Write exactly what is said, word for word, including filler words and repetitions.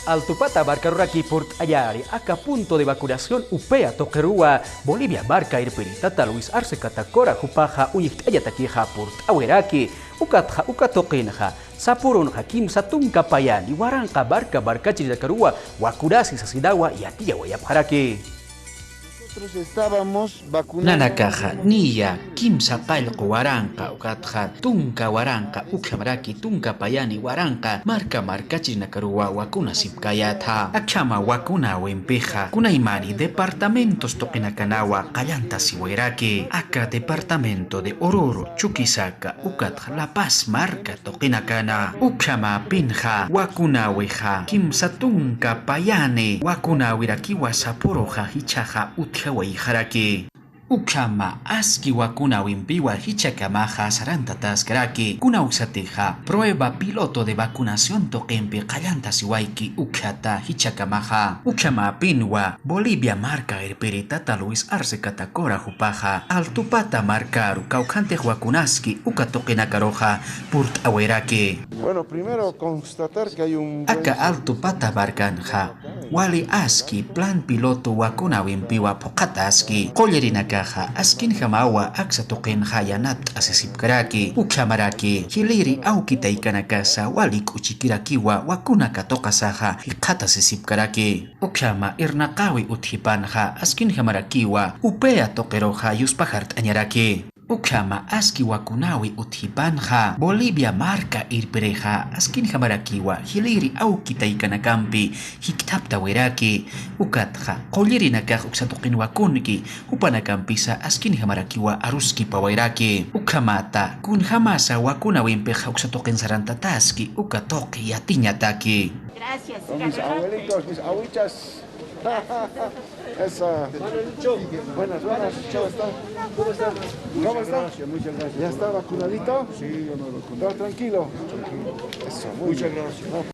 Altupata markaruraki purt'añäni, aka punto de vacunación Upea tuqiruwa Bolivia marka irpiri tata Luis Arce Catacora jupaxa uñjt'añatakixa purt'awiraki, ukatxa uka tuqinxa sapürunxa kimsa tunka payani waranqa marka markachirinakaruwa vacunasi sasinawa yatiyawayapxaraki. Nosotros estábamos vacunados. Nanakaxa niya kimsa qallqu waranqa ukatxa tunka waranqa ukhamaraki tunka payani waranqa marka markachirinakaruwa vacunasipkayätha. Akhama vacunawimpixa kunaymani departamentos tuqinakanawa qallantasiwayraki. Aka departamento de Oruro, Chuquisaca, ukatxa La Paz marka tuqinakana. Ukhamapinxa vacunawixa kimsa tunka payani vacunawirakiwa sapüruxa jichhaxa utjawayxaraki. Ukhama aski vacunawimpiwa jichhakamaxa sarantataskaraki, kunawsatixa prueba piloto de vacunación tuqimpi qallantasiwayki ukkhata jichhakamaxa. Ukhamapinwa Bolivia marka irpiri tata Luis Arce Catacora jupaxa Altupata markaru kawkhantix vacunaski uka tuqinakaruxa purt'awiraki. Bueno, primero constatar que hay un buen... Aka Altupata markanxa wali aski plan piloto vacunawimpiwa phuqhataski. Qullirinakaxa askinjamawa aksa tuqinxa yanapt'asisipkaraki. Ukhamaraki jiliri awki taykanakasa wali k'uchikirakiwa vacuna katuqasaxa jikxatasisipkaraki. Ukhama irnaqawi utjipanxa askinjamarakiwa Upea tuqiruxa yuspajart'añaraki. Ukhama aski vacunawi utjipanxa Bolivia marka irpirixa askinjamarakiwa jiliri awki taykanakampi jikthaptawiraki. Ukatxa qullirinakax uksa tuqin vacunki, jupanakampisa askinjamarakiwa aruskipawayraki. Ukhamata kunjamasa vacunawimpixa uksa tuqin sarantataski uka tuqi yatiñataki. Gracias. Con mis abuelitos, mis abuelas. Esa. Buenas, buenas. ¿Cómo está? ¿Cómo está? Muchas gracias, muchas gracias. ¿Ya está vacunadito? Sí, yo me vacuné. ¿Está tranquilo? Tranquilo. Eso, muy bien. Muchas gracias.